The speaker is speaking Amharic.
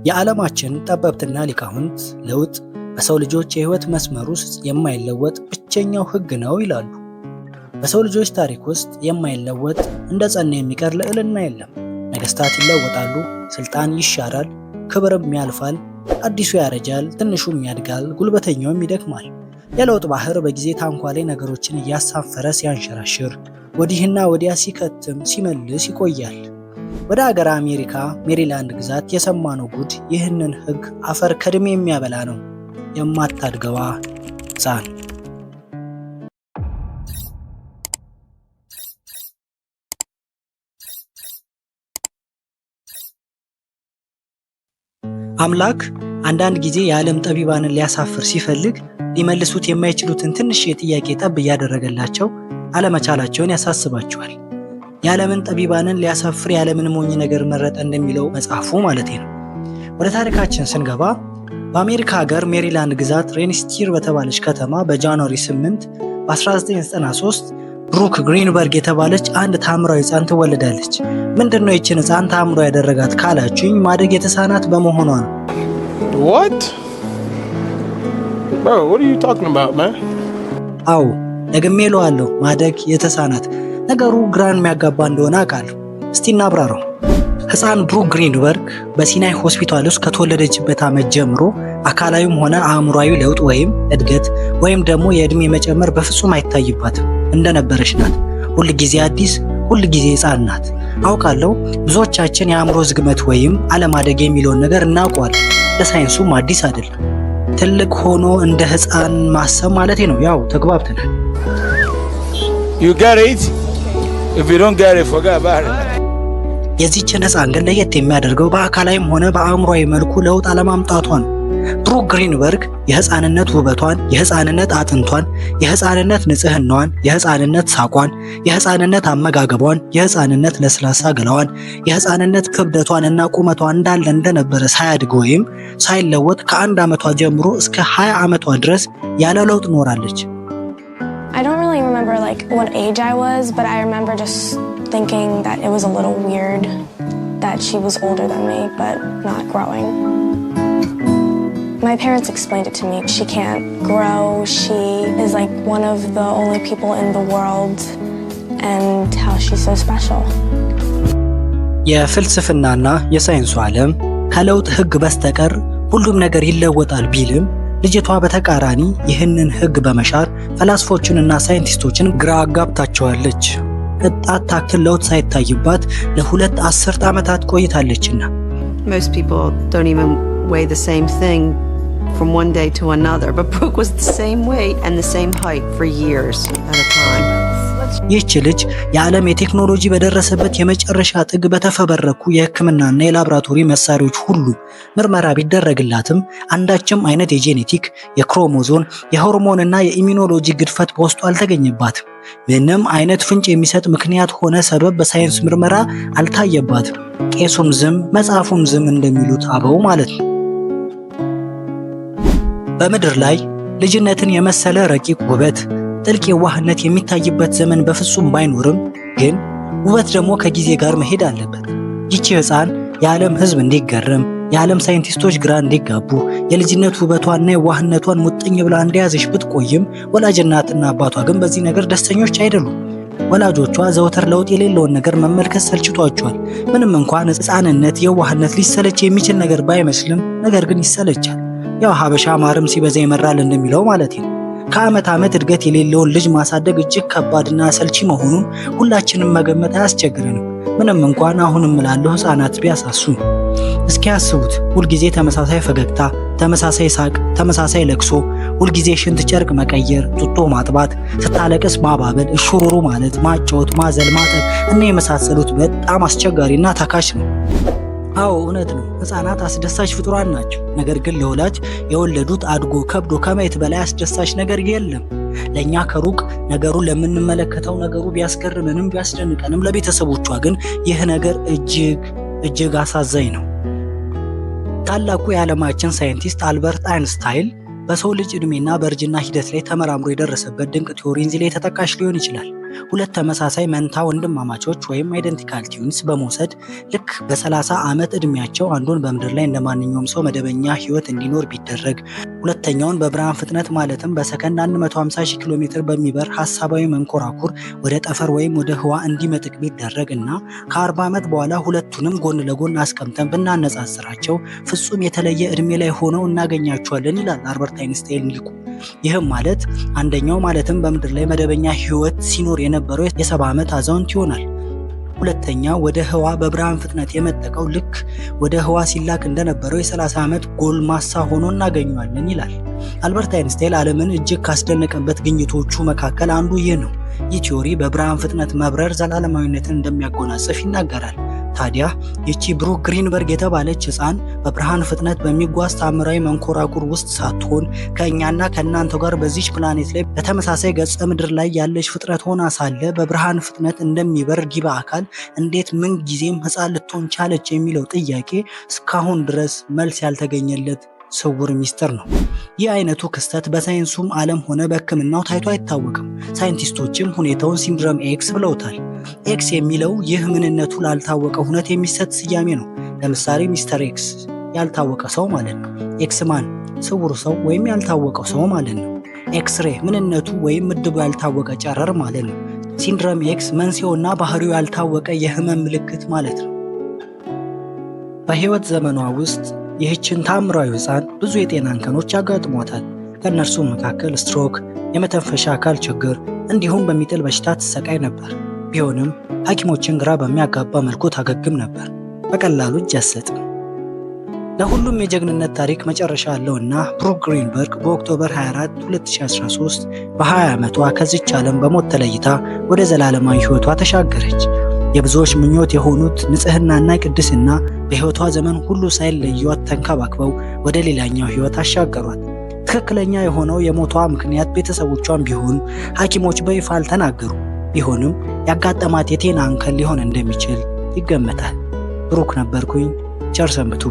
የዓለማችን ጠበብትና ሊቃውንት ለውጥ በሰው ልጆች የህይወት መስመር ውስጥ የማይለወጥ ብቸኛው ህግ ነው ይላሉ። በሰው ልጆች ታሪክ ውስጥ የማይለወጥ፣ እንደ ጸና የሚቀር ልዕልና የለም። ነገስታት ይለወጣሉ፣ ስልጣን ይሻራል፣ ክብርም ያልፋል፣ አዲሱ ያረጃል፣ ትንሹም ያድጋል፣ ጉልበተኛውም ይደክማል። የለውጥ ባህር በጊዜ ታንኳ ላይ ነገሮችን እያሳፈረ ሲያንሸራሽር፣ ወዲህና ወዲያ ሲከትም ሲመልስ ይቆያል። ወደ ሀገረ አሜሪካ ሜሪላንድ ግዛት የሰማነው ጉድ ይህንን ህግ አፈር ከድሜ የሚያበላ ነው። የማታድገዋ ሕፃን። አምላክ አንዳንድ ጊዜ የዓለም ጠቢባንን ሊያሳፍር ሲፈልግ ሊመልሱት የማይችሉትን ትንሽ የጥያቄ ጠብ እያደረገላቸው አለመቻላቸውን ያሳስባቸዋል። የዓለምን ጠቢባንን ሊያሳፍር የዓለምን ሞኝ ነገር መረጠ እንደሚለው መጽሐፉ ማለት ነው። ወደ ታሪካችን ስንገባ በአሜሪካ ሀገር ሜሪላንድ ግዛት ሬንስቲር በተባለች ከተማ በ January 8 በ1993 ብሩክ ግሪንበርግ የተባለች አንድ ታምራዊ ሕፃን ትወለዳለች። ምንድነው ይችን ሕፃን ታምሮ ያደረጋት ካላችሁኝ፣ ማደግ የተሳናት በመሆኗ ነው። What? Bro, what are you talking about, man? አዎ፣ ደግሜ እለዋለሁ፣ ማደግ የተሳናት። ነገሩ ግራን የሚያጋባ እንደሆነ አውቃለሁ። እስቲ እናብራራው። ሕፃን ብሩክ ግሪንበርግ በሲናይ ሆስፒታል ውስጥ ከተወለደችበት ዓመት ጀምሮ አካላዊም ሆነ አእምሯዊ ለውጥ ወይም እድገት ወይም ደግሞ የዕድሜ መጨመር በፍጹም አይታይባትም። እንደነበረች ናት። ሁል ጊዜ አዲስ፣ ሁል ጊዜ ሕፃን ናት። አውቃለሁ፣ ብዙዎቻችን የአእምሮ ዝግመት ወይም አለማደግ የሚለውን ነገር እናውቀዋለን። ለሳይንሱም አዲስ አይደለም። ትልቅ ሆኖ እንደ ሕፃን ማሰብ ማለቴ ነው። ያው ተግባብተናል። You get it? If you don't get it, forget about it. የዚችን ሕፃን ግን ለየት የሚያደርገው በአካላዊም ሆነ በአእምሯዊ መልኩ ለውጥ አለማምጣቷ ነው። ብሩክ ግሪንበርግ የሕፃንነት ውበቷን፣ የሕፃንነት አጥንቷን፣ የሕፃንነት ንጽህናዋን፣ የሕፃንነት ሳቋን፣ የሕፃንነት አመጋገቧን፣ የሕፃንነት ለስላሳ ገላዋን፣ የሕፃንነት ክብደቷን እና ቁመቷን እንዳለ እንደነበረ ሳያድግ ወይም ሳይለወጥ ከ1 ዓመቷ ጀምሮ እስከ 20 ዓመቷ ድረስ ያለ ለውጥ ኖራለች። I don't really remember like what age I was, but I remember just thinking that it was a little weird that she was older than me but not growing. My parents explained it to me. She can't grow. She is like one of the only people in the world and how she's so special. የፍልስፍናና የሳይንሱ ዓለም ከለውጥ ሕግ በስተቀር ሁሉም ነገር ይለወጣል ቢልም፣ ልጅቷ በተቃራኒ ይህንን ሕግ በመሻር ፈላስፎችንና ሳይንቲስቶችን ግራ አጋብታቸዋለች። ቅጣት ታክል ለውጥ ሳይታይባት ለ2 አስርት ዓመታት ቆይታለችና። Most people don't even weigh the same thing from one day to another, but Brooke was the same weight and the same height for years at a time. ይህች ልጅ የዓለም የቴክኖሎጂ በደረሰበት የመጨረሻ ጥግ በተፈበረኩ የሕክምናና የላቦራቶሪ መሳሪያዎች ሁሉ ምርመራ ቢደረግላትም አንዳችም አይነት የ genetic፣ የክሮሞዞን፣ የሆርሞንና የ immunology ግድፈት በውስጡ አልተገኘባትም። ምንም አይነት ፍንጭ የሚሰጥ ምክንያት ሆነ ሰበብ በሳይንስ ምርመራ አልታየባትም። ቄሱም ዝም መጽሐፉም ዝም እንደሚሉት አበው ማለት ነው። በምድር ላይ ልጅነትን የመሰለ ረቂቅ ውበት፣ ጥልቅ የዋህነት የሚታይበት ዘመን በፍጹም ባይኖርም፣ ግን ውበት ደግሞ ከጊዜ ጋር መሄድ አለበት። ይቺ ሕፃን የዓለም ሕዝብ እንዲገረም፣ የዓለም ሳይንቲስቶች ግራ እንዲጋቡ፣ የልጅነት ውበቷና የዋህነቷን ሙጥኝ ብላ እንደያዘች ብትቆይም ወላጅ እናትና አባቷ ግን በዚህ ነገር ደስተኞች አይደሉም። ወላጆቿ ዘወትር ለውጥ የሌለውን ነገር መመልከት ሰልችቷቸዋል። ምንም እንኳን ሕፃንነት፣ የዋህነት ሊሰለች የሚችል ነገር ባይመስልም፣ ነገር ግን ይሰለቻል። ያው ሀበሻ ማርም ሲበዛ ይመራል እንደሚለው ማለት ነው። ከዓመት ዓመት እድገት የሌለውን ልጅ ማሳደግ እጅግ ከባድና አሰልቺ መሆኑን ሁላችንም መገመት አያስቸግረንም። ምንም እንኳን አሁንም እላለሁ ሕፃናት ቢያሳሱን። እስኪ ያስቡት፣ ሁልጊዜ ተመሳሳይ ፈገግታ፣ ተመሳሳይ ሳቅ፣ ተመሳሳይ ለቅሶ፣ ሁልጊዜ ሽንት ጨርቅ መቀየር፣ ጡጦ ማጥባት፣ ስታለቅስ ማባበል፣ እሹሩሩ ማለት፣ ማጫወት፣ ማዘል፣ ማጠብ እና የመሳሰሉት በጣም አስቸጋሪና ታካች ነው። አዎ፣ እውነት ነው። ሕፃናት አስደሳች ፍጡራን ናቸው። ነገር ግን ለወላጅ የወለዱት አድጎ ከብዶ ከማየት በላይ አስደሳች ነገር የለም። ለእኛ ከሩቅ ነገሩን ለምንመለከተው ነገሩ ቢያስገርመንም ቢያስደንቀንም፣ ለቤተሰቦቿ ግን ይህ ነገር እጅግ እጅግ አሳዛኝ ነው። ታላቁ የዓለማችን ሳይንቲስት አልበርት አይንስታይን በሰው ልጅ ዕድሜና በእርጅና ሂደት ላይ ተመራምሮ የደረሰበት ድንቅ theory እዚህ ላይ ተጠቃሽ ሊሆን ይችላል። ሁለት ተመሳሳይ መንታ ወንድማማቾች ወይም identical twins በመውሰድ ልክ በ30 ዓመት ዕድሜያቸው አንዱን በምድር ላይ እንደ ማንኛውም ሰው መደበኛ ህይወት እንዲኖር ቢደረግ፣ ሁለተኛውን በብርሃን ፍጥነት ማለትም በሰከንድ 150 ሺህ ኪሎ ሜትር በሚበር ሐሳባዊ መንኮራኩር ወደ ጠፈር ወይም ወደ ህዋ እንዲመጥቅ ቢደረግ እና ከ40 ዓመት በኋላ ሁለቱንም ጎን ለጎን አስቀምጠን ብናነጻጽራቸው ፍጹም የተለየ ዕድሜ ላይ ሆነው እናገኛቸዋለን ይላል አልበርት አይንስታይን ሊቁ። ይህም ማለት አንደኛው ማለትም በምድር ላይ መደበኛ ህይወት ሲኖር የነበረው የ70 ዓመት አዛውንት ይሆናል። ሁለተኛው ወደ ህዋ በብርሃን ፍጥነት የመጠቀው ልክ ወደ ህዋ ሲላክ እንደነበረው የ30 ዓመት ጎልማሳ ሆኖ እናገኘዋለን ይላል። አልበርት አይንስታይን ዓለምን እጅግ ካስደነቀበት ግኝቶቹ መካከል አንዱ ይህ ነው። ይህ theory በብርሃን ፍጥነት መብረር ዘላለማዊነትን እንደሚያጎናጽፍ ይናገራል። ታዲያ ይቺ ብሩክ ግሪንበርግ የተባለች ሕፃን በብርሃን ፍጥነት በሚጓዝ ታምራዊ መንኮራኩር ውስጥ ሳትሆን ከእኛና ከእናንተ ጋር በዚች ፕላኔት ላይ በተመሳሳይ ገጸ ምድር ላይ ያለች ፍጥረት ሆና ሳለ በብርሃን ፍጥነት እንደሚበር ዲበ አካል እንዴት ምን ጊዜም ሕፃን ልትሆን ቻለች የሚለው ጥያቄ እስካሁን ድረስ መልስ ያልተገኘለት ስውር ሚስጥር ነው። ይህ አይነቱ ክስተት በሳይንሱም ዓለም ሆነ በሕክምናው ታይቶ አይታወቅም። ሳይንቲስቶችም ሁኔታውን syndrome X ብለውታል። X የሚለው ይህ ምንነቱ ላልታወቀ ሁነት የሚሰጥ ስያሜ ነው። ለምሳሌ Mister X ያልታወቀ ሰው ማለት ነው። X man ስውር ሰው ወይም ያልታወቀው ሰው ማለት ነው። ኤክስሬ ምንነቱ ወይም ምድቡ ያልታወቀ ጨረር ማለት ነው። Syndrome X መንስኤውና ባህሪው ያልታወቀ የህመም ምልክት ማለት ነው። በህይወት ዘመኗ ውስጥ ይህችን ታምራዊ ሕፃን ብዙ የጤና እንከኖች ያጋጥሟታል። ከእነርሱም መካከል ስትሮክ፣ የመተንፈሻ አካል ችግር እንዲሁም በሚጥል በሽታ ትሰቃይ ነበር። ቢሆንም ሐኪሞችን ግራ በሚያጋባ መልኩ ታገግም ነበር። በቀላሉ እጅ አትሰጥም። ለሁሉም የጀግንነት ታሪክ መጨረሻ አለውና ብሩክ ግሪንበርግ በ October 24 2013 በ20 ዓመቷ ከዚች ዓለም በሞት ተለይታ ወደ ዘላለማዊ ሕይወቷ ተሻገረች። የብዙዎች ምኞት የሆኑት ንጽህናና ቅድስና በሕይወቷ ዘመን ሁሉ ሳይለዩዋት ተንከባክበው ወደ ሌላኛው ሕይወት አሻገሯት። ትክክለኛ የሆነው የሞቷ ምክንያት ቤተሰቦቿም ቢሆኑ ሐኪሞች በይፋ አልተናገሩ። ቢሆንም ያጋጠማት የጤና እንከን ሊሆን እንደሚችል ይገመታል። ብሩክ ነበርኩኝ። ቸር ሰንብቱ።